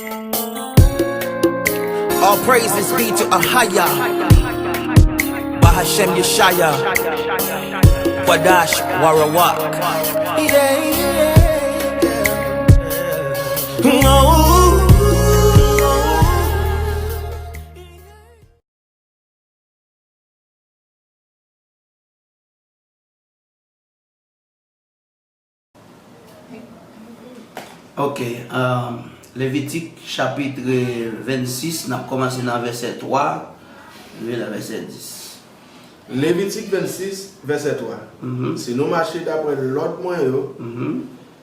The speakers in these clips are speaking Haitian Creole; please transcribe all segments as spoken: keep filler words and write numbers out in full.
All praises be to Ahaya, Bahashem Yeshaya, Kwadash Warawak. Yeah, yeah. Oh. Ok, um, Levitik chapit vennsis, n ap kòmanse nan vèsè twa rive nan vèsè dis. Levitik vennsis, vèsè twa. Mhm. Si nou mache daprè lòd mwen yo, mhm,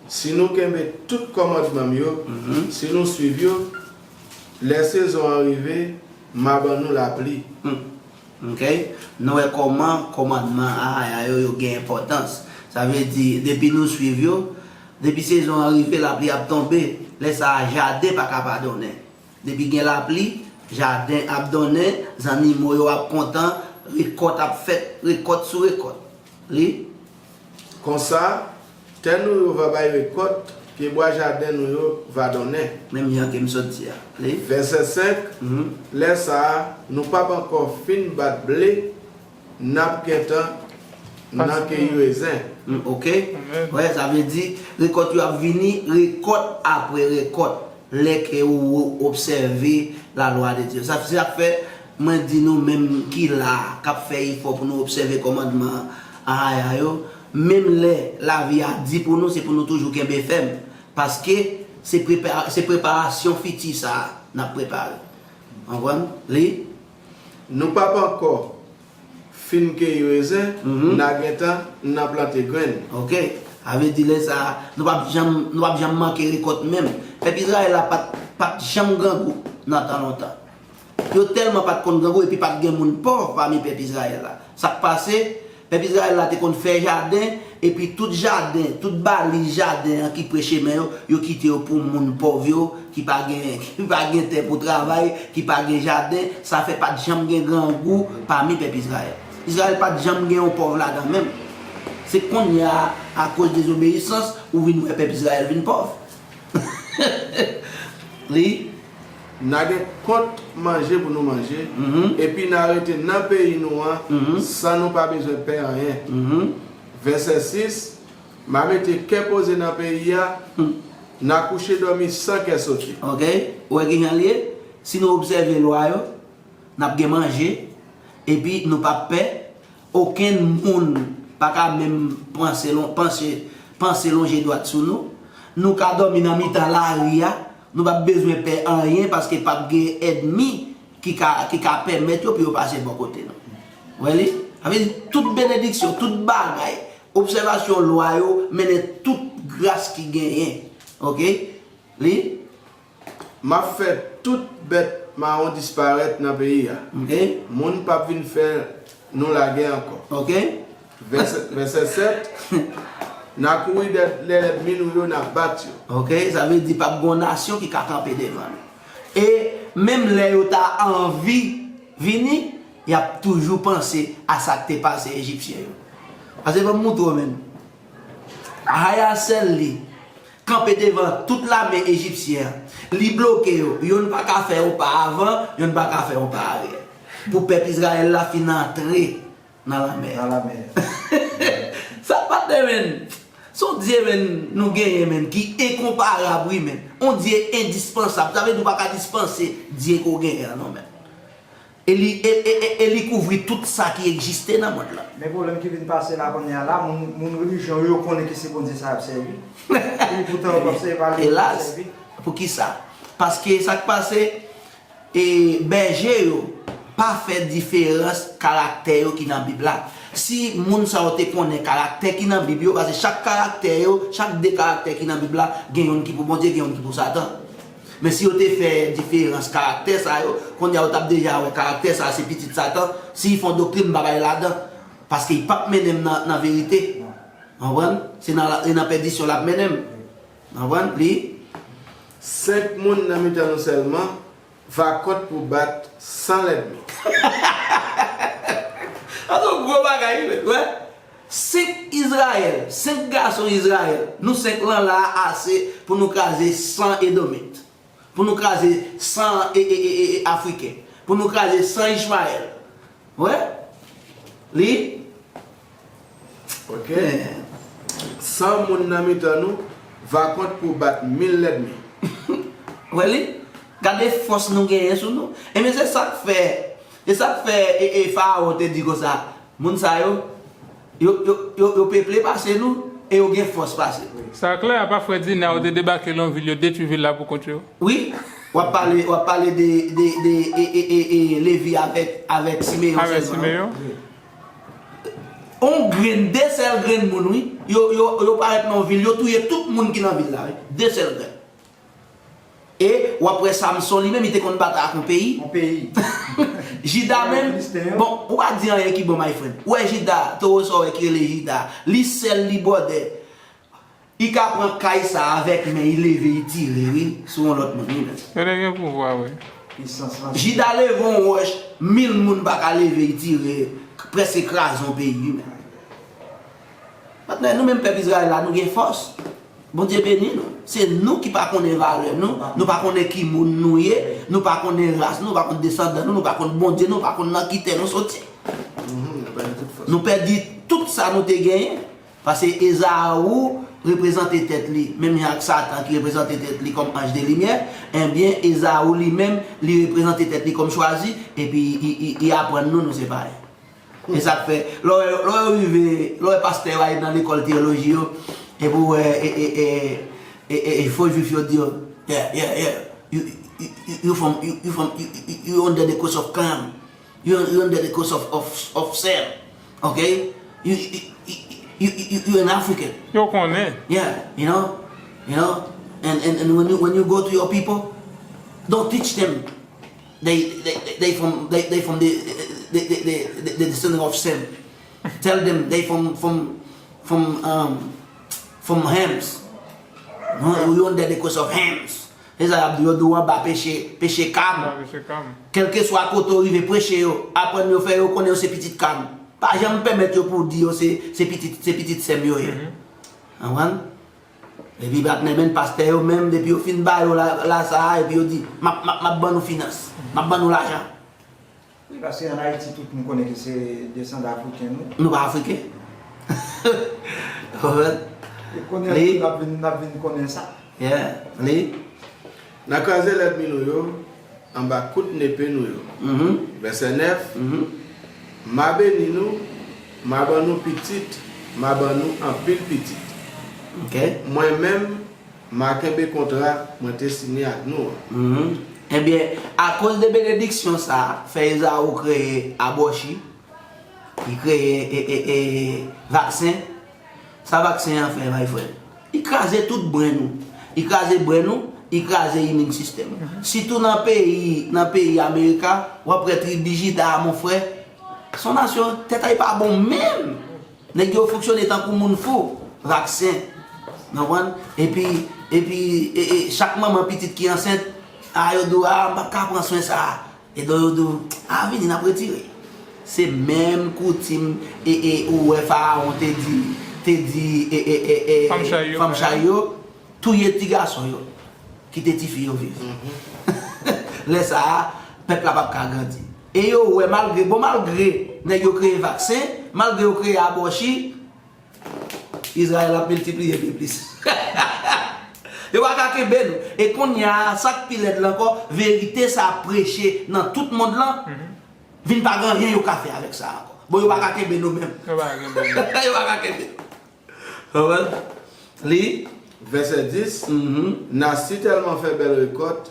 si nou kenbe tout kòmandman m yo, mhm, si nou suiv yo, lè sezon an rive, m a ban nou lapli. Hmm. Ok? Nou wè kòman kòmandman Ahaya yo, yo gen enpòtans. Sa vle di, depi nou suiv yo, depi sezon an rive, lapli ap tonbe. Lè sa a, jaden pa ka pa donnen. Depi gen lapli, jaden ap donnen, zannimo yo ap kontan, rekòt ap fèt, rekòt sou rekòt. Li. Konsa, tè nou yo va bay rekòt, pyebwa jaden nou yo va donnen. Menm jan ke m sot di a. Li. Vèsè senk, mhm, lè sa a, nou p ap ankò fin bat ble, n ap gentan nan keyi rezen. Mm, ok. Amèn. Wè, sa vle di, rekòt yo ap vini, rekòt apre rekòt. Lè ke ou obsève lalwa de Dye. Sa, se sa k fè mwen di nou menm ki la, k ap fè efò pou nou obsève kòmandman Ahaya yo, menm lè lavi a di pou nou, se pou nou toujou kenbe fèm. Paske se prepa-, se preparasyon fiti sa a n ap prepare. Konprann? Li. Nou p ap ankò fin keyi rezen, mhm, n a gentan nan plante grenn. Ok. Sa vle di lè sa a, nou p ap janm, nou p ap janm manke rekòt menm. Pèp Izrayèl la pa t, pa t janm grangou nan tan lontan. Yo tèlman pa t konn grangou epi pa t gen moun pòv pami pèp Izrayèl la. Sa k pase, pèp Izrayèl la te konn fè jaden, epi tout jaden, tout baliz jaden an ki pre chemen yo, yo kite yo pou moun pòv yo, ki pa gen, ki pa gen tè pou travay, ki pa gen jaden, sa fè pa t janm gen grangou pami pèp Izrayèl. Izrayèl pa t janm gen yon pòv ladan menm. Se kounye a, akoz dezobeyisans, ou vin wè pèp Izrayèl vin pòv. Li. N a gen kont manje pou nou manje, mhm, epi n a rete nan peyi nou an, mhm, san nou pa bezwen pè anyen. Mhm. Vèsè sis, m a mete kè poze nan peyi a, hmm, n a kouche dòmi san kè sote. Ok, ou wè kijan l ye? Si nou obsève lwa yo, n ap gen manje, epi nou p ap pè. Okenn moun pa ka menm panse lon-, panse, panse lonje dwat sou nou. Nou ka dòmi nan mitan lari a, nou p ap bezwen pè anyen paske p ap gen ènmi ki ka, ki ka pèmèt yo pou yo pase bò kote nou. Wè li? Sa vle di tout benediksyon, tout bagay, obsèvasyon lwa yo mennen tout gras ki genyen. Ok? Li? M ap fè tout bèt mawon disparèt nan peyi a. Ok. Moun p ap vin fè nou lagè ankò. Ok. Vèsè, vèsè sèt, n a kouri dèyè lènmi nou yo, n a bat yo. Ok, sa vle di p ap gen yon nasyon ki ka kanpe devan nou. E menm lè yo ta anvi vini, y ap toujou panse a sa k te pase Ejipsyen yo. Pase ban m moutre w, menn. Ahaya sèl li kanpe devan tout lame ejipsyen an. Li bloke yo. Yonn pa ka fè yon pa avan, yonn pa ka fè yon pa aryè. Pou pèp Izrayèl la fin antre nan lanmè a. Nan lanmè a. Sa pa t de menn. Se yon Dye, menn, nou genyen, menn, ki enkonparab, wi, menn. Yon Dye endispansab. Sa vle di w pa ka dispanse Dye ke w genyen an, non, menn. E li, e, e, e, e li kouvri tout sa ki egziste nan mond lan. Men pwoblèm ki vin pase la kounye a la, moun, moun relijyon yo, yo konnen ke se Bondye sa y ap sèvi. Epi poutan yo p ap sèvi, pa li yo p ap sèvi. Elas, poukisa? Paske sa k pase, e, bèje yo pa fè diferans karaktè yo ki nan Bib la. Si moun sa yo te konnen karaktè ki nan Bib yo, paske chak karaktè yo, chak de karaktè ki nan Bib la, gen youn ki pou Bondye, gen youn ki pou Satan. Men si yo te fè diferans karaktè sa yo, kounye a yo t ap deja wè karaktè sa a se pitit Satan. Si y fè yon doktrin, m pa bay ladan. Paske y p ap mennen m nan, nan verite. Konprann? Se nan la, e nan pèdisyon l ap mennen m. Konprann? Li. Senk moun nan mitan nou sèlman va kont pou bat san lènmi. Sa se yon gwo bagay, wi, wè. Senk Izrayèl, senk gason Izrayèl, nou senk lan la ase pou nou kraze san Edomit. Pou nou kraze san e, e, e, e, e Afriken. Pou nou kraze san Ichmayèl. Wè? Li? Ok. San moun nan mitan nou va kont pou bat mil lènmi. Wè li? Gade fòs nou genyen sou nou. Ebyen, se sa k fè, se sa k fè e, e Farawon te di konsa, moun sa yo, yo, yo, yo, yo peple pase nou e yo gen fòs pase nou. Sa klè, apa frè Dina yo te debake nan yon vil, yo detwi vil la pou kont yo? Wi, w ap pale, w ap pale de, de, de e, e, e, e, Levi avèk, avèk Simeyon sèlman. Avèk Simeyon? On grenn, de sèl grenn moun, wi. Yo, yo, yo parèt nan yon vil, yo touye tout moun ki nan vil la, wi. De sèl grenn. E w ap wè Samson li menm, li te konn batay ak yon peyi. Yon peyi. Jida menm, bon, ou pa di anyen ki bon, my friend. Ou wè Jida, towo sa w wè ki rele Jida, li sèl, li bwòdè. Li ka pran kay sa avèk men, li leve, li tire, wi, sou yon lòt moun, wi, men. Yo te gen pouvwa, wi. Jida leve yon wòch, mil moun pa ka leve, li tire, prèske kraze yon peyi, wi, men. Patnè, nou menm pèp Izrayèl la, nou gen fòs. Bondye beni nou. Se nou ki pa konnen valè nou, nou pa konnen ki moun nou ye, nou pa konnen ras nou, nou pa konn desandan nou, nou pa konn Bondye nou, nou pa konn nan ki tè nou soti. Nou pèdi tout sa nou te genyen. Paske Ezaou reprezante tèt li, menm jan ak Satan ki reprezante tèt li kòm anj de limyè, enbyen, Ezaou li menm, li reprezante tèt li kòm chwazi, epi li, li, li aprann nou, nou se parèy. E sa k fè, lè w, lè w rive, lè w wè pastè yo ale nan lekòl teyoloji yo, epi w wè, e, e, e, e, e, e fo jwif yo di yo, yeah, yeah, yeah, you, you, you, you from, you, you from, you, you, you under the curse of Ham. You, you under the curse of, of, of Shem. Okay? You, you, you, you, you, you an African. Yo konnen. Yeah, you know? You know? And, and, and when you, when you go to your people, don't teach them they, they, they, they from, they, they from the, the, the, the, the, the descendant of Shem. Tell them they from, from, from, um, from Hams. No, you under the curse of Hams. Se sa y ap di yo, di w anba peche, peche Kam. Kèlkeswa kote w rive, preche yo, aprann yo, fè yo konnen yo se pitit Kam. Pa janm pèmèt yo pou w di yo se, se pitit, se pitit Sèm yo ye. Konprann? Epi batnè menm pastè yo menm, depi yo fin ba yo la, la sa a, epi yo di, m ap, m ap, m ap ban nou finans, m ap ban nou lajan. Wi, paske ann Ayiti tout moun konnen ke se desandan Afriken nou. Nou pa Afriken. Ou konprann? E kounye a tou n ap vin, n ap vin konnen sa. Yeah. Li. N a kraze lènmi nou yo anba kout nepe nou yo. Vèsè nèf, M a beni nou, m a ban nou pitit, m a ban nou anpil pitit. Mwen menm, m a kenbe kontra mwen te siyen ak nou an. Ebyen, akoz de benediksyon sa a, fè Ezaou kreye abòchi, li kreye e, e, e, vaksen. Sa vaksen an fè, my friend? Li kraze tout bren nou. Li kraze bren nou, li kraze immune system. Sitou nan peyi, nan peyi Amerika, w ap wè tribi Jida a, mon frè, se yon nasyon tèt a li pa bon menm. Nèg yo fonksyone tankou moun fou. Vaksen. Konprann? Epi, epi, e, e, chak manman pitit ki ansent, a, yo di w, a, m p ap ka pran swen sa a. E don yo di w, a, vini, n ap retire. Se menm koutim, e, e, ou wè Farawon te di, te di, e, e, e, e, fanm chay yo, touye ti gason yo, kite tifi yo viv. Lè sa a, pèp la p ap ka grandi. E yo wè, malgre, bon, malgre nèg yo kreye vaksen, malgre yo kreye abòchi, Izrayèl ap miltipliye pi plis. Yo pa ka kenbe nou. E kounye a, sa k pi lèd la ankò, verite sa ap preche nan tout mond lan, vin pa gen anyen yo ka fè avèk sa ankò. Bon, yo pa ka kenbe nou menm. Yo pa ka kenbe nou. Yo pa ka kenbe nou. Konprann? Li. Vèsè dis, N a sitèlman fè bèl rekòt,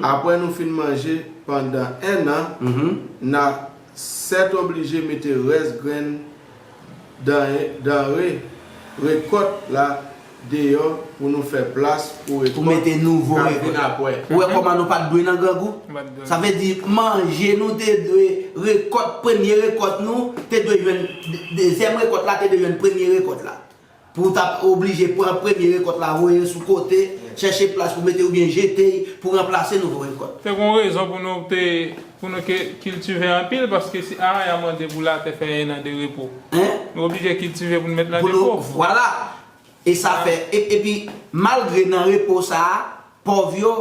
apre nou fin manje pandan enn an, n a sètoblije mete rès grenn danre, rekòt la deyò pou nou fè plas pou rekòt k ap vin apre. Ou wè kòman nou pa t dwe nan grangou? Sa vle di, manje nou te dwe, rekòt, premye rekòt nou, te dwe jwenn, dezyèm rekòt la te dwe jwenn premye rekòt la. Pou w t ap oblije pran premye rekòt la, voye l sou kote, chèche plas pou mete oubyen jete l pou ranplase nouvo rekòt. Te gen yon rezon pou nou te, pou nou te kiltive anpil, paske si Araya mande pou latè fè enn an de repo, nou oblije kiltive pou n met nan depo. Vwala. E sa fè, epi malgre nan repo sa a, pòv yo,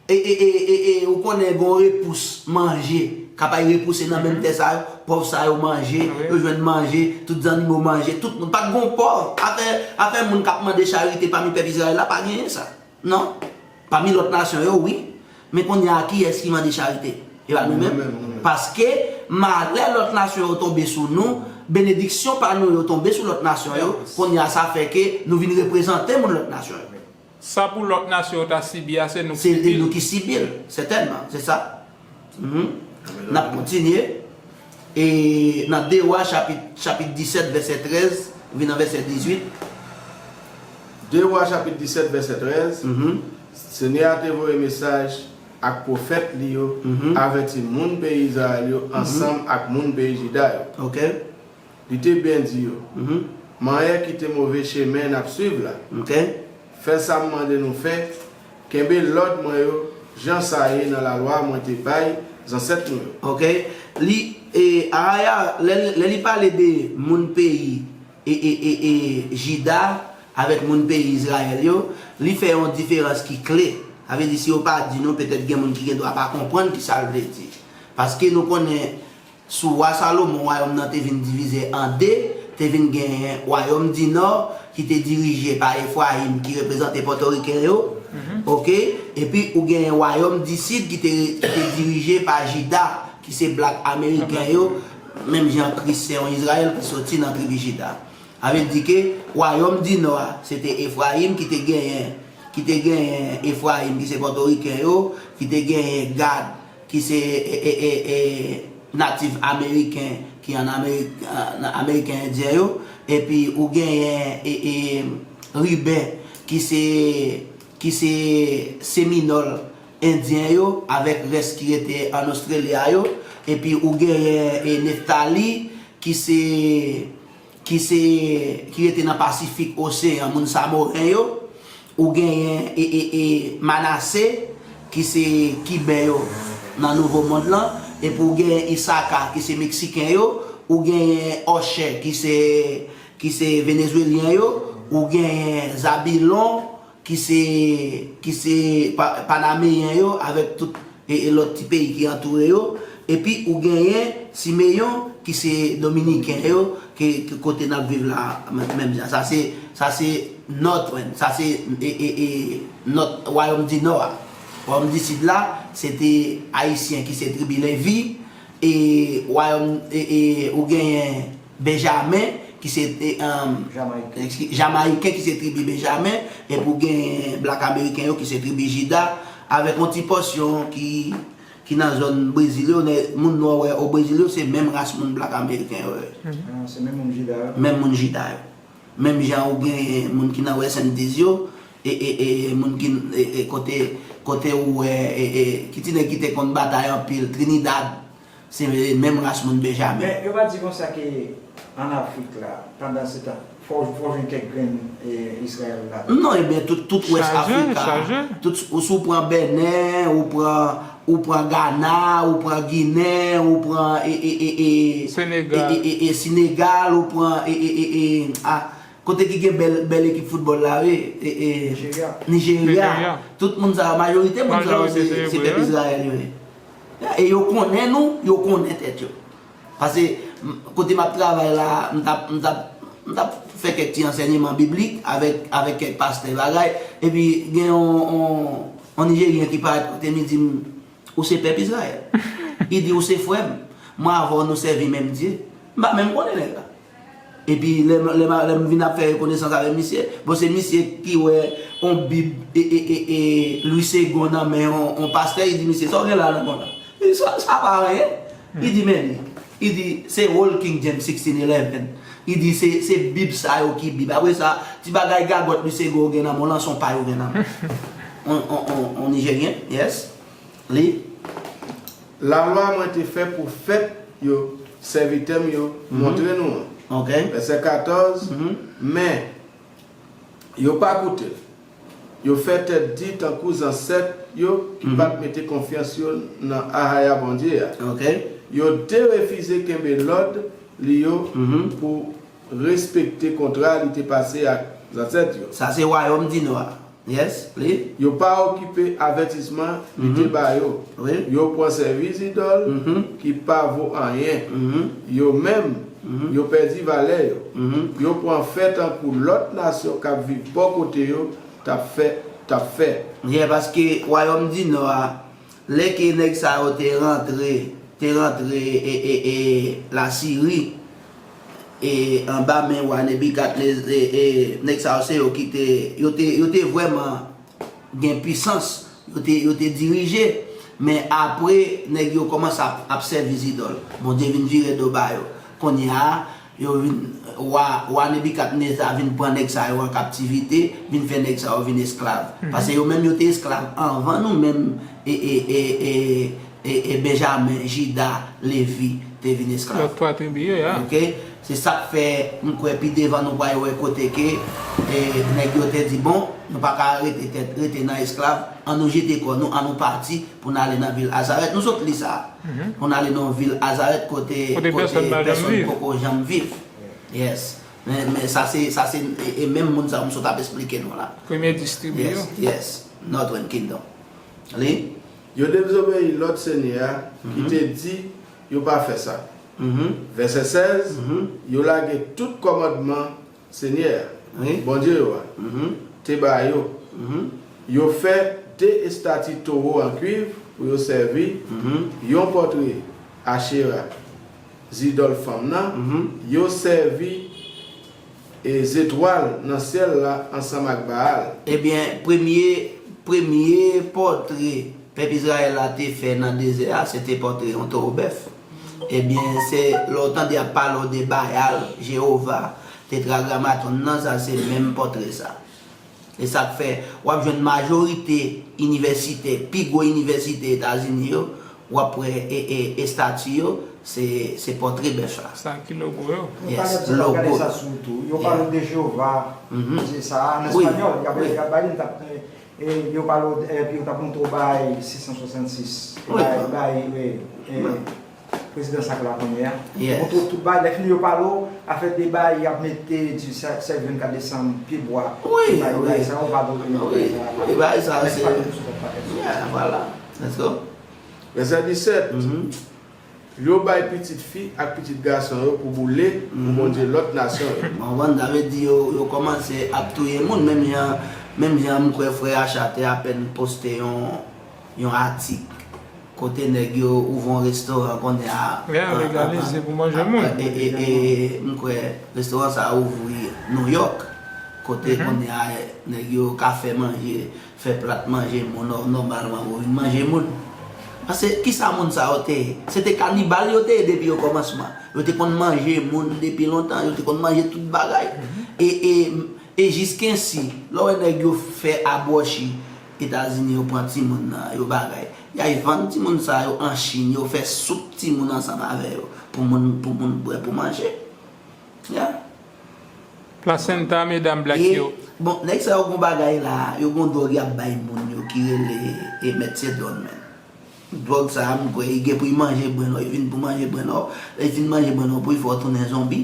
E, e, e, e, e, ou konnen gen yon repous manje k ap al repouse nan menm tè sa yo, pòv sa yo manje, yo jwenn manje, tout zannimo manje, tout moun. Pa t gen yon pòv. Afè, afè moun k ap mande charite pami pèp Izrayèl la, pa genyen sa. Non. Pami lòt nasyon yo, wi. Men kounye a, kiyès ki mande charite? E pa nou menm. Paske, malè lòt nasyon yo tonbe sou nou, benediksyon pa nou yo tonbe sou lòt nasyon yo, kounye a, sa fè ke nou vin reprezante moun lòt nasyon yo. Sa pou lòt nasyon yo ta sibi a, se nou ki sibi l. Se nou ki sibi l, sètènman, se sa. N ap kontinye. E nan De Wa chapit, chapit disèt, vèsè trèz, vin nan vèsè dizuit. De Wa chapit disèt, vèsè trèz, Senyè a te voye mesaj ak pwofèt li yo, avèti moun peyi Izrayèl yo ansanm ak moun peyi Jida yo. Li te byen di yo, Manyè kite move chemen n ap suiv la. Fè sa m mande nou fè, kenbe lòd mwen yo, jan sa ye nan lalwa mwen te bay zansèt nou yo. Ok. Li, e, Ahaya, lè, lè li pale de moun peyi e, e, e, e, Jida avèk moun peyi Izrayèl yo, li fè yon diferans ki kle. Sa vle di, si yo pa di nou, petèt gen moun ki gen dwa pa konprann ki sa l vle di. Paske nou konnen, sou wa Salomon, wayòm nan te vin divize an de, te vin genyen wayòm di nò, ki te dirije pa Efrayim, ki reprezante Pòtoriken yo, oke? Epi ou genyen wayòm di sid, ki te, ki te dirije pa Jida, ki se blak ameriken yo, menm jan Kris se yon Izrayèl ki soti nan tribi Jida. Sa vle di ke wayòm di nò a, se te Efrayim ki te genyen, ki te genyen Efrayim, ki se Pòtoriken yo, ki te genyen Gad, ki se, e, e, e, e, natif ameriken, ki an Amerik, an Ameriken Endyen yo, epi ou genyen, e, e, Riben, ki se, ki se Seminòl Endyen yo, avèk rès ki rete an Ostrelya yo, epi ou genyen, e, Neftali, ki se, ki se, ki rete nan Pasifik Oseyan, moun Samoren yo, ou genyen, e, e, e, Manase, ki se Kiben yo nan Nouvo Mond lan, epi ou genyen Isaka, ki se Meksiken yo, ou genyen Òchè, ki se, ki se Venezwelyen yo, ou genyen Zabilon, ki se, ki se pa, Panameyen yo, avèk tout, e, e lòt ti peyi ki antoure yo. Epi ou genyen Simeyon, ki se Dominiken yo, ke, ke kote n ap viv la, menm jan. Sa se, sa se Northern, sa se, e, e, e, Nòt, Wayòm di Nò a. Wayòm di Sid la, se te Ayisyen ki se tribi Levi, e wayòm, e, e, ou genyen Benjamen, ki se, e, um, Jamayiken, ki se tribi Benjamen, epi ou genyen blak Ameriken yo, ki se tribi Jida, avèk yon ti pòsyon ki, ki nan zòn Brezil yo, moun nò wè o Brezil yo, se menm ras moun blak Ameriken yo ye. Ah, se menm moun Jida yo. Menm moun Jida yo. Menm jan ou gen moun ki nan West Indies yo, e, e, e, moun ki, e, e, kote, kote ou wè, e, e, ki ti nèg ki te konn batay anpil, Trinidad, se menm ras moun Benjamen. Men yo pa di konsa ke an Afrik la, pandan se tan, fò, fò jwenn kèk grenn, e, Izrayèl ladan. Non, ebyen, tout, tout West Africa, tout, ou, si w pran Benen, ou pran, ou pran Gana, ou pran Ginen, ou pran, e, e, e, e, Senegal, ou pran, e, e, e, e, a, kote ki gen bèl, bèl ekip foutbòl la, wi, e, e, Nijerya. Tout moun sa yo, majorite moun sa yo, se, se pèp Izrayèl yo ye. E yo konnen nou, yo konnen tèt yo. Paske, kote m ap travay la, m t ap, m t ap, m t ap fè kèk ti ansèyman biblik avèk, avèk kèk pastè bagay, epi gen yon, yon, yon Nijeryen ki parèt kote m, li di m, ou se pèp Izrayèl. Li di, ou se frè m. Mwen avè w, nou sèvi menm Dye. M pa menm konnen nèg la. Epi lè, lè, lè m vin ap fè konesans avèk misye, bon, se misye ki wè yon Bib e, e, e, e, Louis Segond nan men yon, yon pastè, li di misye, sa w gen la nan men w la? Li di, sa, sa pa anyen. Li di, men li. Li di, se Old King James sixteen eleven. Li di, se, se Bib sa yo ki Bib. Apre sa, ti bagay gagòt Louis Segond gen nan men w lan, se yon pay ou gen nan men w. On, on, on, on Nijeryen, yes. Li. Lalwa mwen te fè pwofèt yo, sèvitè m yo, montre nou an. Vèsè katòz, men, yo pa koute l. Yo fè tèt di tankou zansèt yo ki pa t mete konfyans yo nan Ahaya Bondye a. Yo derefize kenbe lòd li yo pou respekte kontra li te pase ak zansèt yo. Sa se wayòm di nò a. Yes, li. Yo pa okipe avètisman li te ba yo. Wi. Yo pran sèvis idòl Mhm. ki pa vo anyen. Mhm. Yo menm, Mhm. yo pèdi valè yo. Mhm. Yo pran fè tankou lòt nasyon k ap viv bò kote yo t ap fè. T ap fè. Yeah, paske Wayòm di Nò a, lè ke nèg sa yo te rantre, te rantre e, e, e, Lasiri, e anba men wa Nebikadneza, e, e, nèg sa yo se yo ki te, yo te, yo te vrèman gen pisans, yo te, yo te dirije, men apre, nèg yo kòmanse ap, ap sèvi zidòl. Bondye vin vire do ba yo. Kounye a, yo vin, wa, wa Nebikadneza vin pran nèg sa yo an kaptivite, vin fè nèg sa yo vin esklav. Paske yo menm yo te esklav anvan nou menm, e, e, e, e, e, e Benjamen, Jida, Levi te vin esklav. Lòt twa tribi yo, ya. Ok? Se sa k fè, m kwè, pi devan nou pral wè kote ke e, nèg yo te di, bon, nou pa ka rete tèt, rete nan esklav, an nou jete kò nou, an nou pati pou n ale nan vil Azarèt. Nou sot li sa. Pou n ale nan vil Azarèt kote, Kote pèsonn pa janm pèsonn viv. Poko janm viv. Yes. Men, men sa se, sa se, e, e menm moun sa m sot ap esplike nou la. Premye dis tribi yo. Yes, yes. Northern Kingdom. Li? Yo dezobeyi lòd Senyè a ki te di yo pa fè sa. Mhm. Vèsè sèz, Mhm. Yo lage tout kòmandman Senyè a, Wi. Bondye yo a, Mhm. te ba yo. Mhm. Yo fè de estati towo an kwiv pou yo sèvi, Mhm. yon pòtre Achera, zidòl fanm nan, Mhm. yo sèvi e zetwal nan syèl la ansanm ak Baal. Ebyen, premye, premye pòtre pèp Izrayèl la te fè nan dezè a, se te pòtre yon towo bèf. Ebyen, se lè w tande y ap pale w de Bayal, Jewova, Tetragramatòn nan, sa se menm pòtre sa. E sa k fè, w ap jwenn majorite inivèsite, pi gwo inivèsite Etazini yo, w ap wè e, e, estati yo, se, se pòtre bèf la. Sa ki logo yo. Yes, Yo pale logo. De sa sou tou. Yo pale de Jewova, Mhm. Dye sa a, nan Wi, espanyòl, y ap wi. y ap bay li, t ap, e, yo pale, epi yo t ap montre w bay sis san swasann sis. Wi. Bay, bay, e, e, prezidan sa k la kounye a. Yes. Montre w tout bay, lè fini yo pale w, afè de bay, y ap mete di sèt, sèt vennkat desanm, pye bwa. Wi, Bay, wi. Bay sa, yo pale de Wi, wi, bay sa, Nan se, espanyòl, sou pòt pakèt. Yeah, voilà. Let's go. Vèsè disèt, Mhm. Yo bay pitit fi ak pitit gason yo pou boule pou Mhm. bondye lòt nasyon yo. Ou konprann? Sa vle di yo, yo kòmanse ap touye moun, menm jan, menm jan m kwè frè Acha te apèn poste yon, yon atik kote nèg yo ouvri yon restoran konnen a. Ya, legalize pou manje moun. E, e, e, m kwè restoran sa a ouvri New York, kote konnen a nèg yo ka fè manje, fè plat manje moun, nò-, nòmalman pou vin manje moun. Paske kisa moun sa yo te ye? Se te kanibal yo te ye depi okòmansman. Yo te konn manje moun depi lontan, yo te konn manje tout bagay. E, e, e jiskensi, lè w wè nèg yo fè abwòchi Etazini, yo pran timoun nan, yo bagay. Y al vann timoun sa yo an Chin, yo fè soup timoun ansanm avè yo, pou moun, pou moun bwè, pou manje. Ya. Plasenta, medam blak E, yo. Bon, nèg sa yo gon bagay la, yo gon dwòg y ap bay moun yo ki rele e methadone, man. Dwòg sa a, m kwè, li gen pou li manje brenn ou, li vin pou manje brenn ou. Lè li fin manje brenn ou, pou li fè w tounen zonbi.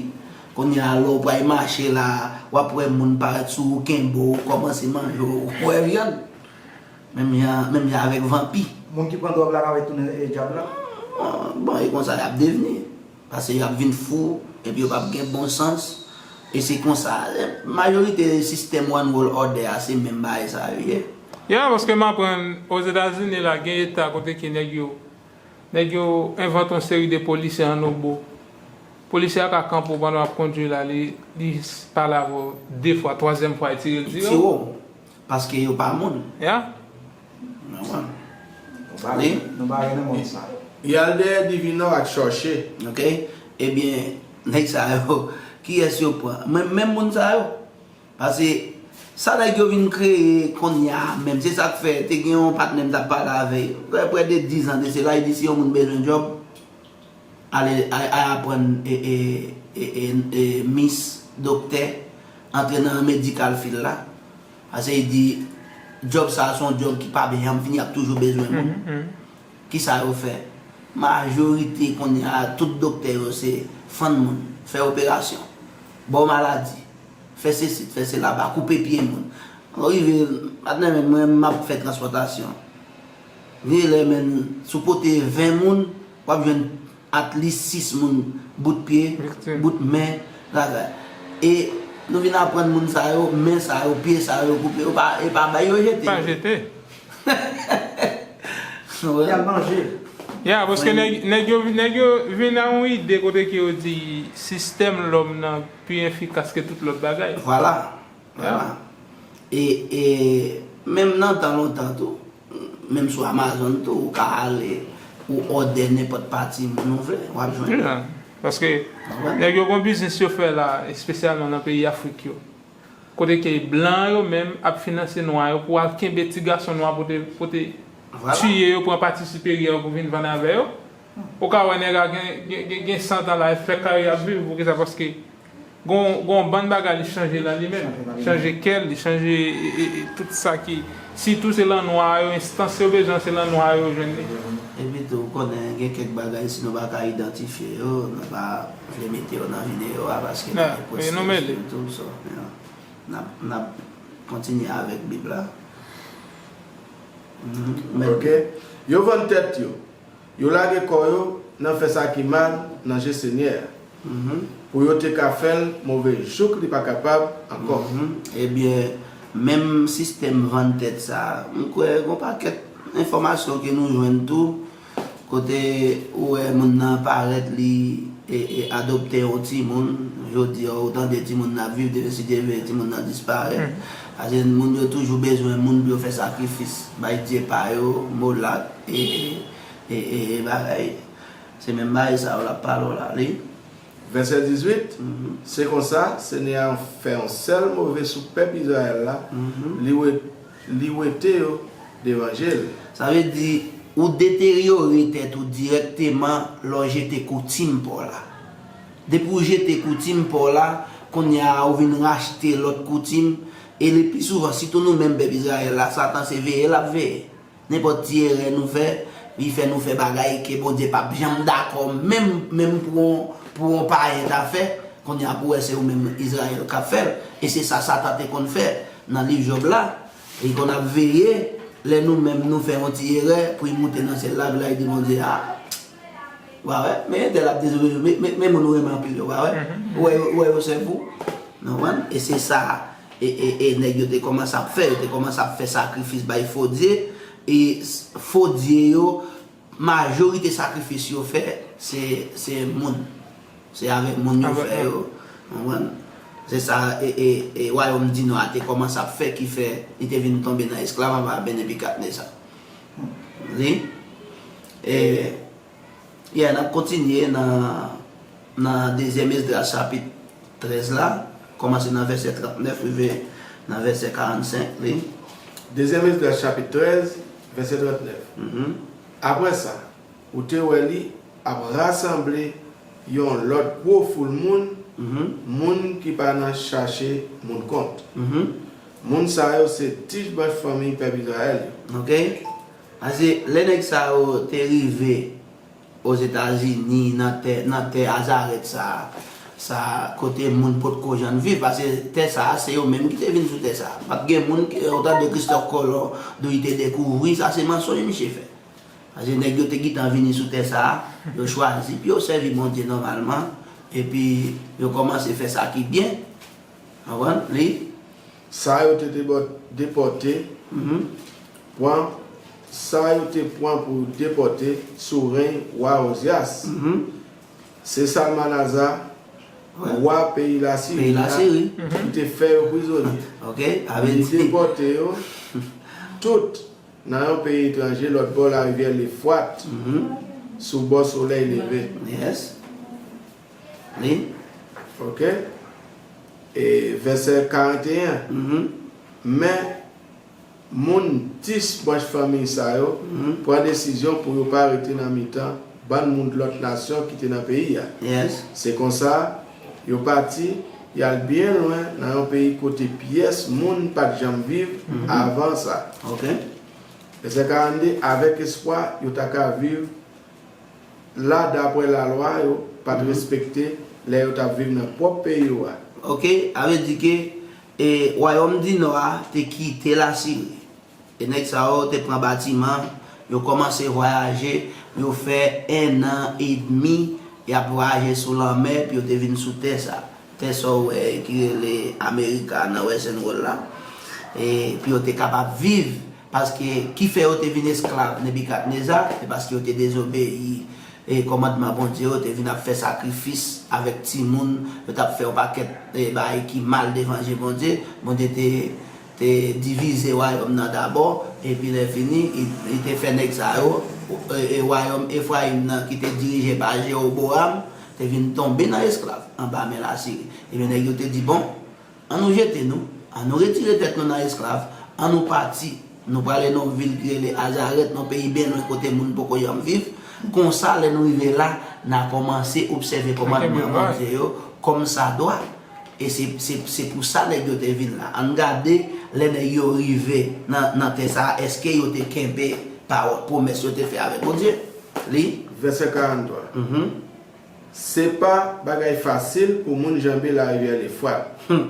Kounye a, lè w pral mache la, w ap wè moun parèt sou ou, kenbe w, kòmanse manje w, ou wè vyann. Menm jan, menm jan avèk vanpi. Moun ki pran dwòg la ka vin tounen, e, dyab la. Bon, bon, e konsa y ap devni. Paske y ap vin fou, epi yo p ap gen bon sans. E se konsa, e, majorite sistèm one world order a, se menm bagay sa yo ye. Ya, paske m aprann Ozetazini la, gen eta kote ke nèg yo, nèg yo envante yon seri de polisye an obo. Polisye a ka kanpe w pandan w ap kondui la, li, li pale avè w de fwa, twazyèm fwa, li tire l, tire Tire w. W, paske yo pa moun. Ya? Nòmal. Nou bare, nou bare nan mond sa. Y al dèyè divinò ak chòche. Ok? Ebyen, nèg sa yo, kiyès yo pran? Menm, menm moun sa yo. Paske sa nèg yo vin kreye kounye a, menm se sa k fè, te gen yon patnè m t ap pale avè l, prè, prè de diz an de sela, li di si yon moun bezwen djòb, ale, al, al aprann e, e, e, e, e, mis, doktè, antre nan medikal field la. Paske li di, djòb sa a se yon djòb ki pa janm fini, y ap toujou bezwen moun. Kisa yo fè? Majorite kounye a, tout doktè yo se fann moun, fè operasyon, ba w maladi, fè sesi, fè sela, ba koupe pye moun. Lè w rive, Patnè, men mwen, m ap fè transpòtasyon. Gen lè, men, si w pote ven moun, w ap jwenn at least sis moun bout pye, bout men, lakay. E nou vin aprann moun sa yo, men sa yo, pye sa yo koupe, yo pa, e pa bay yo jete. Pa jete. Y ap manje. Ya, paske nèg, nèg yo, nèg yo vin a yon ide kote ke yo di sistèm lòm nan pi efikas ke tout lòt bagay. Vwala. Vwala. E, e menm nan tan lontan tou, menm sou Amazon tou, ou ka ale, ou òdè nenpòt pati moun ou vle, w ap jwenn. Ya. Paske nèg yo gon biznis yo fè la, espesyalman nan peyi Afrik yo. Kote ke blan yo menm ap finanse nwa yo pou al kenbe ti gason nwa pou te, pou te tiye yo, pran pati siperyè yo pou vin vann avè yo. Ou ka wè nèg la gen, gen, gen, gen san tan la, fè kay ap viv, poukisa? Paske gon, gon bann bagay li chanje nan li menm. Chanje kè l, li chanje, e, e, e, tout sa ki, sitou se lan nwa yo, enstans yo bezwen se lan nwa yo jwenn li. Epi tou, ou konnen gen kèk bagay, si nou pa ka idantifye yo, nou pa vle mete yo nan videyo a, paske nou gen pwòs sou YouTube, so, yeah. N ap, n ap kontinye avèk Bib la. Mhm. Ok. Yo vann tèt yo. Yo lage kò yo nan fè sa ki mal nan je Senyè a, pou yo te ka fè l move jouk li pa kapab ankò. Mhm. Ebyen, menm sistèm vann tèt sa a, m kwè gon pakèt enfòmasyon ke nou jwenn tou, kote ou wè moun nan parèt li e, e adopte yon timoun, jodi a ou tande timoun nan ap viv, demen si Dye vle timoun nan disparèt. Paske moun yo toujou bezwen moun pou yo fè sakrifis, bay dye pa yo, molat, e, e, e, e, e bagay. Se menm bagay sa yo l ap pale w la, li. Vèsè dizuit, se konsa, Senyè a fè yon sèl move sou pèp Izrayèl la, li we-, li wete yo devan je l. Sa vle di, ou deteryore tèt ou dirèkteman lè w jete koutim pa w la. Depi w jete koutim pa w la, kounye a ou vin rachte lòt koutim, e le pi souvan, sitou nou menm pèp Izrayèl la, Satan se veye l ap veye. Nenpòt ti erè nou fè, li fè nou fè bagay ke Bondye p ap janm dakò, menm, menm pou yon, pou yon payen ta fè, kounye a pou wè se ou menm Izrayèl k ap fè l. E se sa Satan te konn fè nan liv Jòb la. Li konn ap veye, lè nou menm nou fè yon ti erè, pou li moute nan syèl la, pou l al di Bondye, a, w a wè, men entèl ap dezole, men, men, men moun ou renmen anpil yo, w a wè, ou wè yo, ou wè yo sèvi w. Nou konprann? E se sa, e, e, e nèg yo te kòmanse ap fè, yo te kòmanse ap fè sakrifis bay fo dye, e s-, fo dye yo, majorite sakrifis yo fè, se, se moun. Se avèk moun yo fè yo. Konprann? Se sa, e, e, e wayòm dinò a te kòmanse ap fè, ki fè li te vin tonbe nan esklav anba Nebikadneza. Li, e, Yeah, n ap kontinye nan, nan dezyèm Esdras chapit trèz la, kòmanse nan vèsè trannèf rive nan vèsè karannsenk, li. Dezyèm Esdras chapit trèz, vèsè trannèf. Mhm. Apre sa, ou te wè li ap rasanble yon lòt gwo foul moun, mhm, moun ki pa nan chache moun kont. Mhm. Moun sa yo se tich branch fanmi pèp Izrayèl yo. Ok. Paske lè nèg sa yo te rive Ozetazini, nan tè, nan tè Azarèt sa, sa kote moun potko janm viv, paske tè sa, se yo menm ki te vin sou tè sa. Pa t gen moun ki, ou tande Kristòf Kolon, di li te dekouvri, sa se mansonj misye fè. Paske nèg yo te gentan vini sou tè sa, yo chwazi pou yo sèvi Bondye nòmalman, epi yo kòmanse fè sa ki byen. Konprann? Li. Sa yo te debò-, depòte, mhm, pran, sa yo te pran pou depòte sou reny wa Ozyas. Mhm. Se Salmanaza, wè, wa peyi Lasiri, peyi Lasiri, ki te fè yo prizonye. Ok, avè li di depòte yo tout nan yon peyi etranje, lòt bò larivyè Lefwat, mhm, sou bò solèy leve. Yes. Li. Ok. E vèsè karanteyen. Mhm. Men moun dis branch fanmi sa yo, mhm, pran desizyon pou yo pa rete nan mitan bann moun lòt nasyon ki te nan peyi a. Yes. Se konsa, yo pati, y al byen lwen nan yon peyi kote pyès moun pa t janm viv, mhm, avan sa. Ok. Vèsè karannde, avèk espwa yo ta ka viv la dapre lalwa yo pa t, mhm, respekte lè yo t ap viv nan pwòp peyi yo a. Ok, sa vle di ke e Wayòm di Nò a te kite Lasiri. E nèg sa yo te pran batiman, yo kòmanse vwayaje, yo fè en an edmi, y ap vwayaje sou lanmè, epi yo te vin sou tè sa. Tè sa w wè ki rele Amerika nan Western World la. E, pou yo te kapab viv, paske ki fè yo te vin esklav Nebikadneza, se paske yo te dezobeyi e kòmandman Bondye yo, te vin ap fè sakrifis avèk timoun, yo t ap fè yon pakèt e bagay ki mal devan je Bondye. Bondye te, te divize wayòm nan dabò, epi lè fini, li, li te fè nèg sa yo, e, e wayòm Efrayim nan ki te dirije pa Jewobowam, te vin tonbe nan esklav anba men Lasiri. Ebyen, nèg yo te di, bon, ann nou jete nou, ann nou retire tèt nou nan esklav, ann nou pati. Nou prale nan yon vil ki rele Azarèt, nan yon peyi byen lwen kote moun poko janm viv. Konsa, lè nou rive la, n a kòmanse obsève kòmandman Bondye yo kòmsadwa. E se, se, se pou sa nèg yo te vin la. Ann gade, lè nèg yo rive nan, nan tè sa a, èske yo te kenbe pawòl, pwomès yo te fè avèk Bondye? Li. Vèsè karant twa. Mhm. Se pa bagay fasil pou moun janbe larivyè Lefwat. Hmm.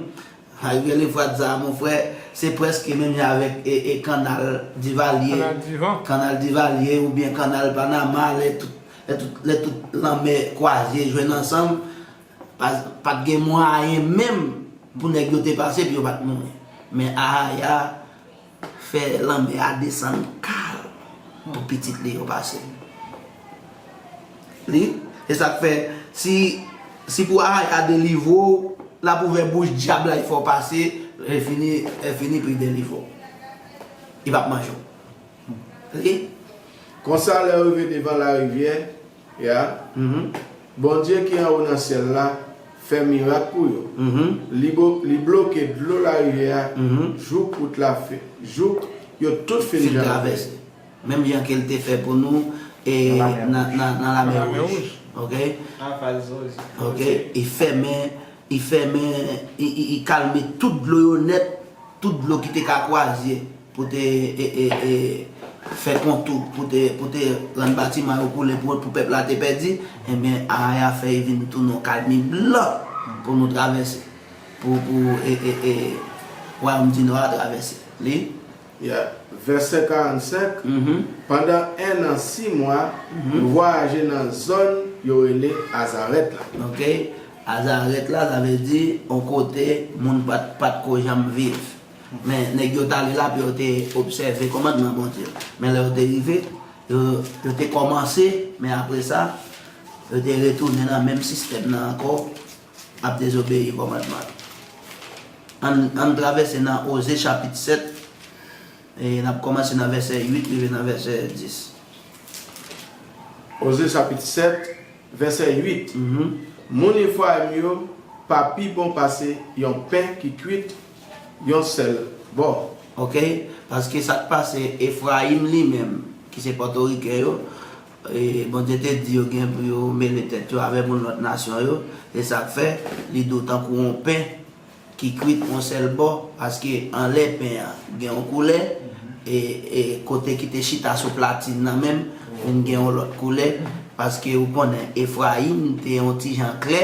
Larivyè Lefwat sa a, mon frè, se prèske menm jan avèk e, e kannal Divalye. Kannal Divan. Kannal Divalye oubyen kannal Panama, lè tout, lè tout, lè tout lanmè kwaze jwenn ansanm, pa, pa t gen mwayen menm pou nèg yo te pase, pou yo pa t mouri. Men Ahaya fè lanmè a desann kalm pou pitit li yo pase. Li, se sa k fè, si, si pou Ahaya delivre w, l ap ouvè bouch dyab la, li fè w pase, lè fini, lè fini pou li delivre w. Li p ap manje w. Li. Konsa, lè yo rive devan larivyè, Ya. Mhm. Bondye ki anwo nan syèl la fè mirak pou yo. Mhm. Li bo-, li bloke dlo larivyè a Mhm. jouk wout la fe-, jouk yo tout fin Fin janbe. Travèse. Menm jan ke l te fè pou nou e Nan lamè nan, nan, nan lamè Nan lamè wouj. Wouj. Ok? Aval Zozye. Ok? Li fèmen, li fèmen, li, li, li kalme tout dlo yo nèt, tout dlo ki te ka kwaze pou te, e, e, e, fè kontou, pou te, pou te rann batiman yo koule, pou, pou pèp la te pèdi, ebyen, Ahaya fè vin tounen yon kalmi blan pou nou travèse, pou, pou, e, e, e, wayòm di Nò a travèse. Li? Ya. Vèsè karannsenk, Mhm. Pandan en an sis mwa, Mhm. nou vwayaje nan zòn yo rele Azarèt la. Ok? Azarèt la, sa vle di, yon kote moun pa t, pa t ko janm viv. Men, nèg yo t ale la pou yo te obsève kòmandman Bondye yo. Men lè yo te rive, yo, yo te kòmanse, men apre sa, yo te retounen nan menm sistèm nan ankò, ap dezobeyi kòmandman yo. Ann, ann travèse nan Oze chapit sèt, e n ap kòmanse nan vèsè uit rive nan vèsè dis. Oze chapit sèt, vèsè uit. Mhm. Moun Efrayim yo pa pi bon pase yon pen ki kwit yon sèl bò. Ok, paske sa k pase, Efrayim li menm, ki se Pòtoriken yo, e, Bondye te di yo gen pou yo mele tèt yo avè moun lòt nasyon yo, se sa k fè, li dou tankou yon pen ki kwit yon sèl bò, paske anlè pen an gen yon koulè, e, e kote ki te chita sou platin nan menm, vin gen yon lòt koulè, paske ou konnen Efrayim te yon ti jan klè,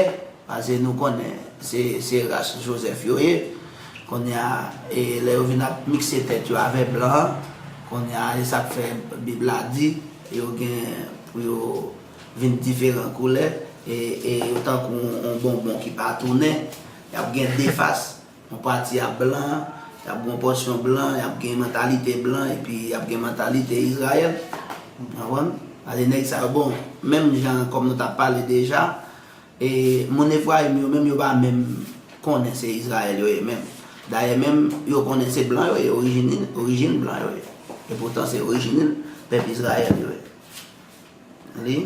paske nou konnen se, se ras Jozèf yo ye. Kounye a, e, lè yo vin ap mikse tèt yo avè blan an, kounye a, e sa k fè Bib la di, yo gen pou yo vin diferan koulè, e, e yo tankou yon, yon bonbon ki pa tounen, y ap gen de fas. Yon pati ap blan, y ap gen yon pòsyon blan, y ap gen mantalite blan, epi y ap gen mantalite Izrayèl. Ou konprann? Paske nèg sa yo, bon, menm jan kòm nou t ap pale deja, e moun Efrayim yo menm, yo pa menm konnen se Izrayèl yo ye menm. Dayè, menm yo konnen se blan yo ye, orijin, orijin blan yo ye. Epoutan, se orijin pèp Izrayèl yo ye. Li.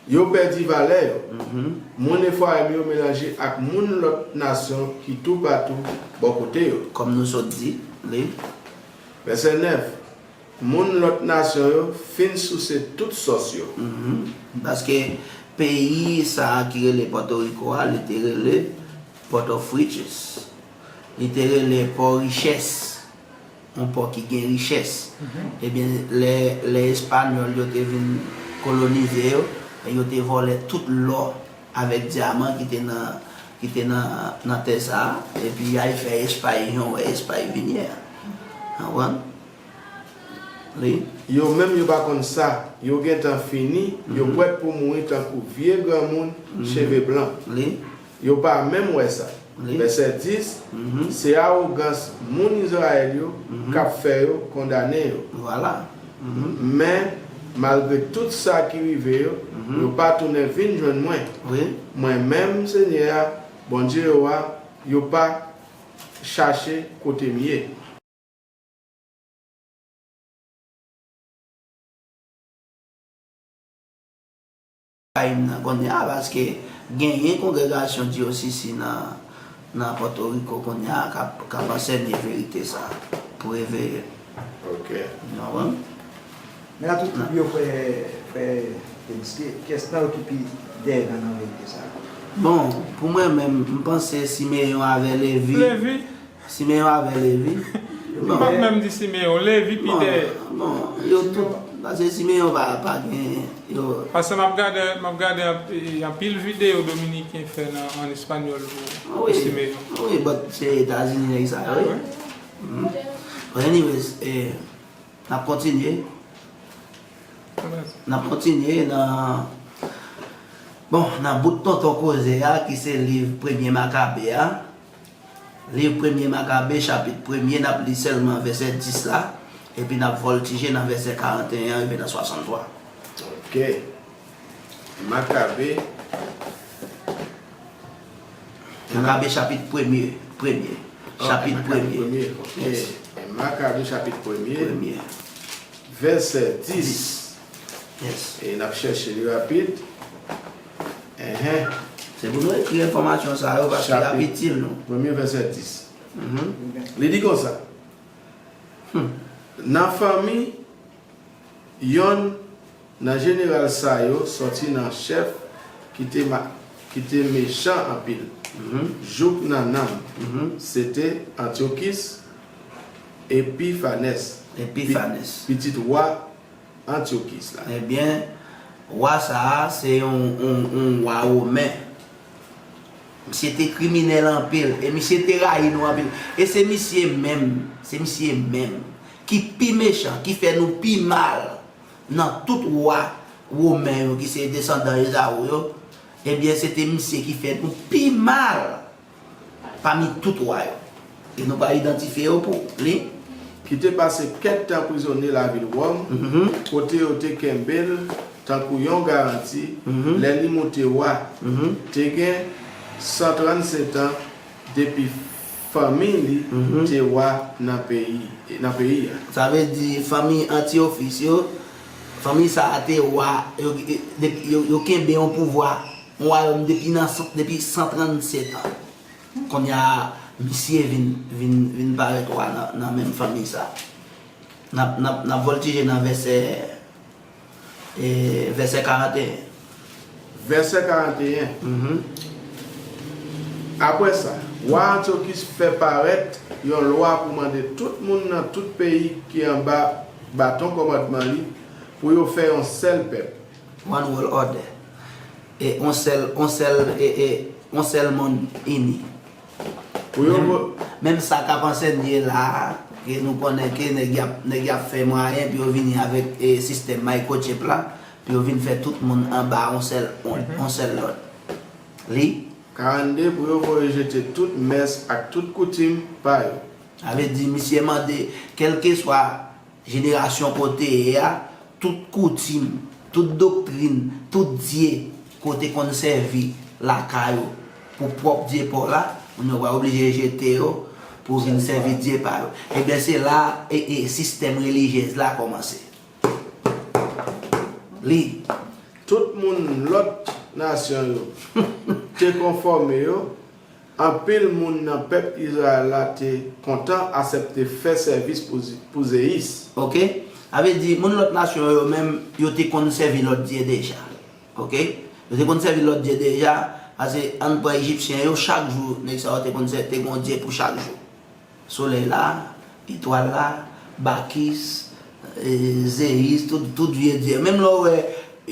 Yo pèdi valè yo. Mhm. Moun Efrayim yo melanje ak moun lòt nasyon ki toupatou bò kote yo. Kòm nou sot di, li. Vèsè nèf, moun lòt nasyon yo fin souse tout sòs yo. Mhm. Paske peyi sa a ki rele Pòtoriko a, li te rele Port of Riches. Li te rele Pò Richès. Yon pò ki gen richès. Mhm. Ebyen, lè, lè Espanyòl yo te vin kolonize yo, e yo te vòlè tout lò avèk dyaman ki te nan, ki te nan, nan tè sa a, epi y al fè Espay, jan w wè Espay vin ye a. Konprann? Li. Yo menm yo pa konn sa, yo gentan fini, yo prèt pou mouri tankou vye granmoun cheve blan. Li. Yo pa menm wè sa. Vèsè dis, Se awogans moun Izrayèl yo k ap fè yo kondane yo. Vwala. Men, malgre tout sa ki rive yo, yo pa tounen vin jwenn mwen. Mwen menm, Senyè a, Bondye yo a, yo pa chache kote m ye. Kayim nan kounye a, paske genyen kongregasyon D O C C nan, nan Pòtoriko kounye a k ap, k ap ansèye verite sa a pou eveye. Ok. Nou konprann? Men la tout yo frè, frè Denis, kiyès nan yo ki pi dèyè nan, nan verite sa a? Bon, pou mwen menm, m panse Simeyon avè Levi. Levi. Simeyon avè Levi. M p ap menm di Simeyon, Levi pi dèyè. Bon, yo tout, paske Simeyon pa, pa gen, yo. Paske m ap gade, m ap gade anp- anpil videyo dominiken fè nan, an espanyòl pou, pou Wi, Simeyon. Wi, but se Etazini nèg sa yo, wi. Mhm. But anyways, eh, n ap kontinye. N ap kontinye nan, bon, nan bout tonton koze a, ki se liv Premye Makabe a. Liv Premye Makabe, chapit premye, n ap li sèlman vèsè dis la, epi n ap vòltije nan vèsè karanteyen an rive nan swasanntwa. Ok. Makabe. Makabe, chapit premye. Premye. Oh, Chapit Makabe premye. Premye. Ok. Yes. Makabe, chapit premye. Premye. Vèsè dis. Yes. E n ap chèche li rapid. Enhen. Se pou nou ekri enfòmasyon sa yo, paske y ap Chapit. Itil nou. Premye vèsè dis. Mhm. Li di konsa. Nan fanmi, yonn nan jeneral sa yo sòti nan chèf ki te, ma, ki te mechan anpil, jouk nan nanm, se te Antyokis Epifanès, Epifanès. Pitit wa Antyokis la. Ebyen, wa sa a, se yon, yon, yon wa women. Misye te kriminèl anpil, e misye te rayi nou anpil. E se misye menm, se misye menm, ki pi mechan, ki fè nou pi mal nan tout wa women yo, ki se desandan Ezaou yo. Ebyen, se te misye ki fè nou pi mal pami tout wa yo. E nou pa idantifye yo pou li. Ki te pase kèk tan prizonye lavil Wòm, kote yo te kenbe l tankou yon garanti lè li moute wa. Te gen san trannsentan depi fanmi li te wa nan peyi, nan peyi a. Sa vle di fanmi Antyokis yo, fanmi sa a te wa, yo, yo, yo kenbe yon pouvwa, yon wayòm depi nan san, depi san trannsentan. Kounye a, misye vin, vin, vin parèt wa nan, nan menm fanmi sa. N ap, n ap, n ap vòltije nan vèsè, e, vèsè karanteyen. Vèsè karanteyen. Mhm. Apre sa, wa Antyokis fè parèt yon lwa pou mande tout moun nan tout peyi ki anba baton kòmandman li pou yo fè yon sèl pèp. One world order. E yon sèl, yon sèl, e, e, yon sèl monn ini. Pou yo Menm, vo- menm sa k ap ansenye la a, ke nou konnen ke nèg y ap, nèg y ap fè mwayen pou yo vini avèk, e, sistèm microchip la, pou yo vin fè tout moun anba yon sèl, yon, yon sèl lòd. Li. Karannde, pou yo voye jete tout mès ak tout koutim pa yo. Sa vle di, misye mande, kèlkeswa jenerasyon kote ye a, tout koutim, tout doktrin, tout dye ke w te konn sèvi lakay ou pou pwòp dye pa w la, moun yo pral oblije jete yo pou vin sèvi dye pa yo. Ebyen, se la e, e sistèm relijyèz la kòmanse. Li. Tout moun lòt nasyon yo te konfòme yo, anpil moun nan pèp Izrayèl la te kontan aksepte fè sèvis pou, pou Zeyis. Ok? Sa vle di, moun lòt nasyon yo menm, yo te konn sèvi lòt dye deja. Ok? Yo te konn sèvi lòt dye deja, paske ann pran Ejipsyen yo, chak jou, nèg sa yo te konn sè-, te gen yon dye pou chak jou. Solèy la, etwal la, Bakis, e, Zeyis, tout, tout vye dye. Menm lè w wè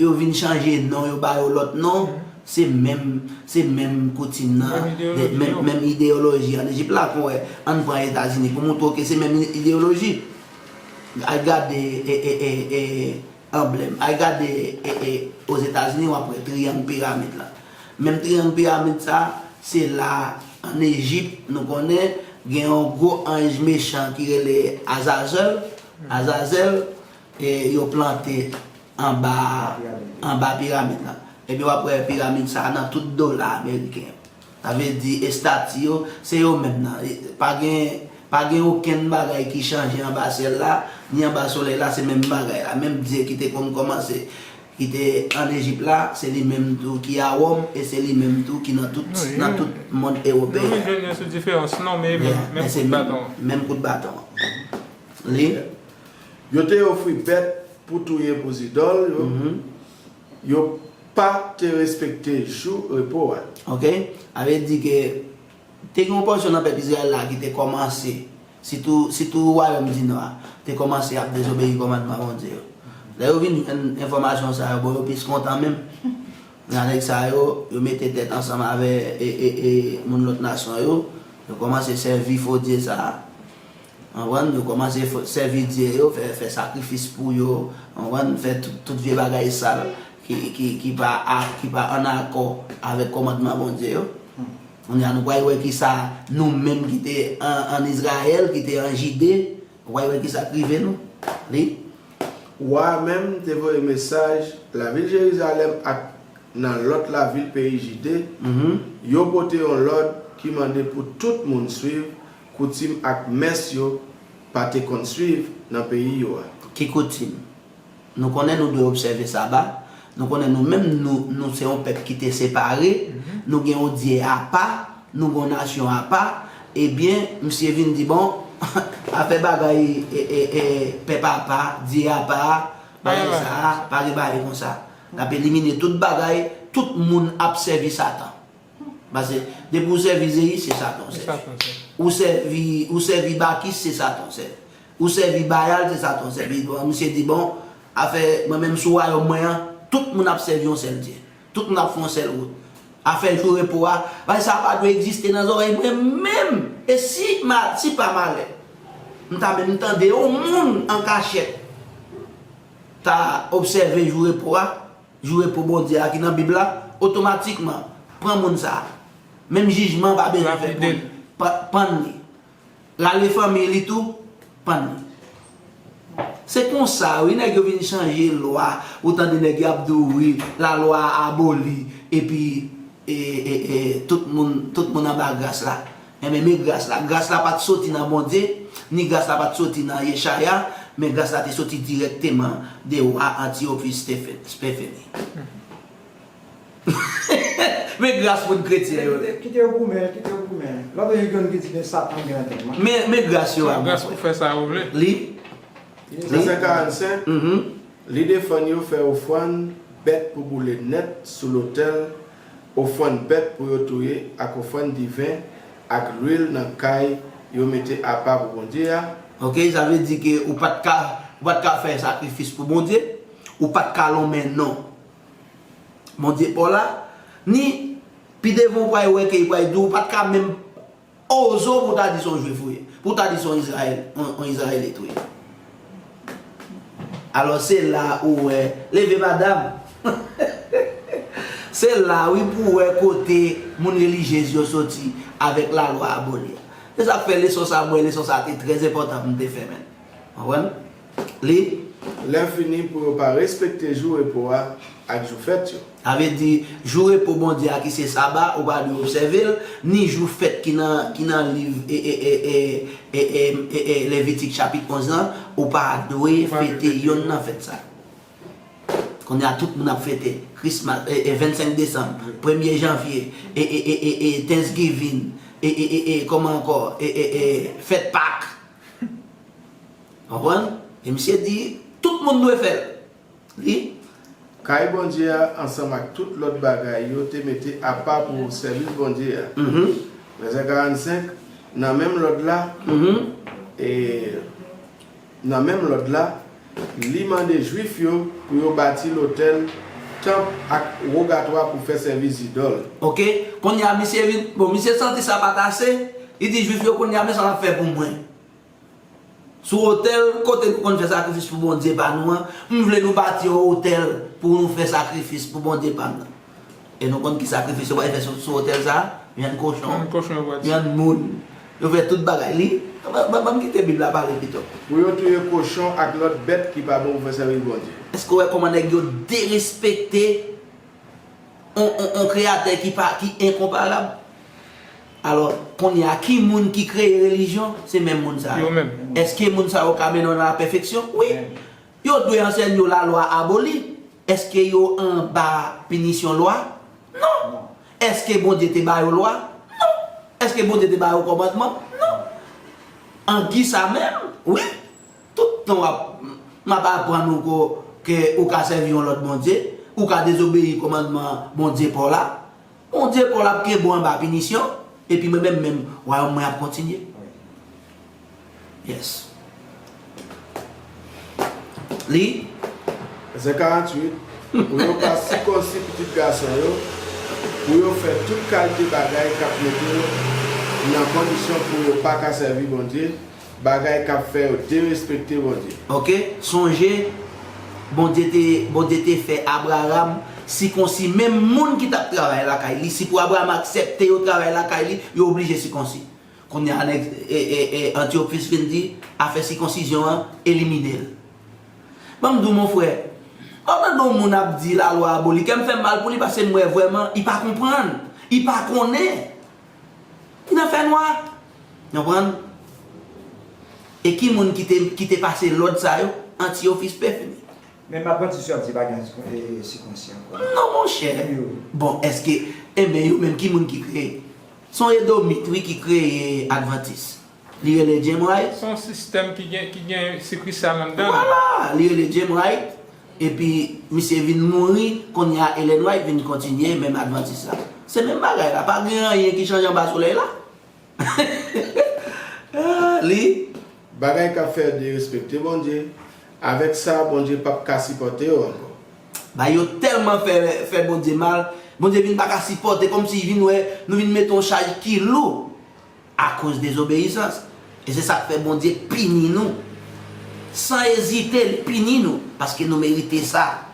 yo vin chanje non, yo ba yo lòt non, Se menm, se menm koutim nan, menm ideyoloji, menm, menm ideyoloji an Ejip la, kon wè, ann pran Etazini pou moutre w ke se menm ideyoloji. Al gade, e, e, e, e, anblèm. Al gade, e, e, Ozetazini, w ap wè triyang piramid la. Menm triyang piramid sa, se la, ann Ejip, nou konnen, gen yon gwo anj mechan ki rele Azazèl. Azazèl, e, yo plante anba, anba piramid la. Epi w ap wè piramid sa a nan tout dola ameriken yo. Sa vle di estati yo, se yo menm nan. E, pa gen, pa gen okenn bagay ki chanje anba syèl la, ni anba solèy la, se menm bagay la. Menm Dye ki te konn kòmanse, ki te ann Ejip la, se li menm tou ki a Wòm, e se li menm tou ki nan tout, nan tout mond ewopeyen. Nou jwenn yo sou diferans non, men menm, menm kout baton. Menm kout baton. Li. Yo te ofri bèt pou touye pou zidòl yo. Yo pa te respekte jou repo a. Ok? Sa vle di ke te gen yon pòsyon nan pèp Izrayèl la ki te kòmanse, sitou, sitou wayòm di nò a, te kòmanse ap dezobeyi kòmandman Bondye yo. Lè yo vin jwenn enfòmasyon sa yo, bon, yo plis kontan menm. Nan nèg sa yo, yo mete tèt ansanm avè, e, e, e, moun lòt nasyon yo, yo kòmanse sèvi fo dye sa a. Konprann? Yo kòmanse fè, sèvi dye yo, fè, fè sakrifis pou yo, konprann? Fè tout, tout vye bagay sal ki, ki, ki pa a, ki pa ann akò avèk kòmandman Bondye yo. Kounye a, nou pral wè kisa nou menm ki te an, ann Izrayèl, ki te an Jide, nou pral wè kisa k rive nou. Li. Wa a menm te voye mesaj lavil Jerizalèm ak nan lòt lavil peyi Jide, yo pote yon lòd ki mande pou tout moun swiv koutim ak mès yo pa te konn swiv nan peyi yo a. Ki koutim? Nou konnen nou dwe obsève Saba. Nou konnen nou menm, nou, nou se yon pèp ki te separe. Nou gen yon Dye apa. Nou gen yon nasyon apa. Ebyen, misye vin di, bon, afè bagay, e, e, e, pèp apa, Dye apa, bagay sa a, pa gen bagay konsa. N ap elimine tout bagay, tout moun ap sèvi Satan. Paske depi w sèvi Zeyis, se Satan w sèvi. Ou sèvi, ou sèvi Bakis, se Satan w sèvi. Ou sèvi Bayal, se Satan w sèvi. Bon, misye di, bon, afè, mwen menm sou wayòm mwen an, tout moun ap sèvi yon sèl Dye. Tout moun ap fè yon sèl wout. Afè jou repo a, bagay sa a pa dwe egziste nan zòrèy mwen menm. E si ma, si pa malè, m ta menm tande yon moun an kachèt ta obsève jou repo a, jou repo Bondye a ki nan Bib la, otomatikman, pran moun sa a. Menm jijman pa bezwen fè pou li. Pa, pann li. Rale fanmi li tou, pann li. Se konsa, wi, nèg yo vin chanje lwa. Ou tande nèg yo ap di w, wi, lalwa a aboli, epi, e, e, e, tout moun, tout moun anba gras la. Enben, men gras la. Gras la pa t soti nan Bondye, ni gras la pa t soti nan Yechaya, men gras la te soti dirèkteman de wa Antiyokis Stephen-, Stephen. Men gras moun kretyen yo. Kite, kite yo goumen, kite yo goumen. Lòt yo gen ki di men Satan gen nan tèt mwen. Men, men gras yo a. Gras pou fè sa yo vle. Li. Li. Vèsè karannsenk, li defann yo fè ofrann bèt pou boule nèt sou lotèl, ofrann bèt pou yo touye, ak ofrann diven, ak lwil nan kay yo mete apa pou Bondye a. Ok, sa vle di ke ou pa t ka, ou pa t ka fè sakrifis pou Bondye, ou pa t ka lonmen non Bondye pa w la, ni pi devan w pral wè ke li pral di w, ou pa t ka menm oze pou w ta di se yon Jwif ou ye, pou w ta di se yon Izrayèl, yon, yon Izrayelit ou ye. Alò, se la ou wè, leve madam, se la, wi, pou w wè kote moun relijyez yo soti avèk lalwa aboli a. Se sa k fè leson sa, mwen, leson sa te trè enpòtan pou m te fè, menn. Konprann? Li. Lè fini pou yo pa respekte jou repo a ak jou fèt yo. Sa vle di, jou repo Bondye a ki se Saba, ou pa dwe obsève l, ni jou fèt ki nan, ki nan liv, e, e, Levitik chapit onz lan, ou pa dwe fete yonn nan fèt sa. Kounye a, tout moun ap fete Christmas, e, e, vennsenk desanm, premye janvye, e, e, e, e, e, Thanksgiving, e, e, e, e, kòman ankò, e, e, e, fèt Pak. Konprann? E misye di, tout moun dwe fè l. Li. Kay Bondye a ansanm ak tout lòt bagay yo te mete apa pou sèvis Bondye a. Vèsè karannsenk, nan menm lòd la, e, nan menm lòd la, li mande Jwif yo pou yo bati lotèl Tanp ak wogatwa pou fè sèvis zidòl. Oke, kounye a misye vin, bon, misye santi sa pa t ase, li di Jwif yo, kounye a men sa n ap fè pou mwen. Sou otèl kote nou konn fè sakrifis pou Bondye pa nou an, m vle nou bati yon otèl pou nou fè sakrifis pou Bondye pa n nan. E nou konn ki sakrifis yo pral fè sou, sou otèl sa a? Vyann kochon, vyann moun. Yo fè tout bagay. Li, ban, ban, ban m kite Bib la pale pito. Pou yo touye kochon ak lòt bèt ki pa bon pou fè sèvis Bondye. Èske w wè kòman nèg yo derespekte on, on, on kreyatè ki pa, ki enkonparab? Alò, kounye a, ki moun ki kreye relijyon? Se menm moun sa yo. Yo menm. Èske moun sa yo ka mennen w nan lapèfeksyon? Wi. Yo dwe ansèyé yo lalwa aboli. Èske yo anba pinisyon lwa? Non. Èske Bondye te ba yo lwa? Non. Èske Bondye te ba yo kòmandman? Non. Angi sa menm, wi. Tout tan w ap, m ap aprann ou ko, ke ou ka sèvi yon lòt Bondye, ou ka dezobeyi kòmandman Bondye pa w la. Bondye pa w la ap kenbe w anba pinisyon, epi mwen menm, menm, wayòm mwen ap kontinye. Yes. Li. Vèsè karanntuit, pou yo pa sikonsi pitit gason yo, pou yo fè tout kalite bagay k ap mete yo nan kondisyon pou yo pa ka sèvi Bondye, bagay k ap fè yo derespekte Bondye. Oke, sonje, Bondye te, Bondye te fè Abraram sikonsi menm moun ki t ap travay lakay li. Si pou Abraram aksepte yo travay lakay li, yo oblije sikonsi. Kounye a, nèg, e, e, e, Antiyopis vin di, afè sikonsizyon an, elimine l. Ban m di w, mon frè, lè w tande yon moun ap di lalwa aboli, kè m fè m mal pou li, paske m wè vrèman, li pa konprann, li pa konnen. Li nan fènwa. Konprann? E ki moun ki te, ki te pase lòd sa yo? Antiyopis Pèfini. Menm Advantis yo ap di pa gen, e, sikonsi ankò. Non, monchè. Menm yo. Bon, èske, enben, yo menm, ki moun ki kreye? Se yon Edomit, wi, ki kreye Advantis. Li rele Jim Wright. Se yon sistèm ki gen, ki gen sikristal anndan l. Vwala, li rele Jim Wright. Epi, misye vin mouri, kounye a Ellen White vin kontinye menm Advantis la. Se menm bagay la, pa gen anyen ki chanje anba solèy la. Ah, li. Bagay k ap fè yo derespekte Bondye. Avèk sa, Bondye p ap ka sipòte yo ankò. Ba yo tèlman fè, fè Bondye mal, Bondye vin pa ka sipòte, kòmsi vin wè nou vin mete yon chaj ki lou akoz dezobeyisans. E se sa k fè Bondye pini nou. San ezite, li pini nou, paske nou merite sa.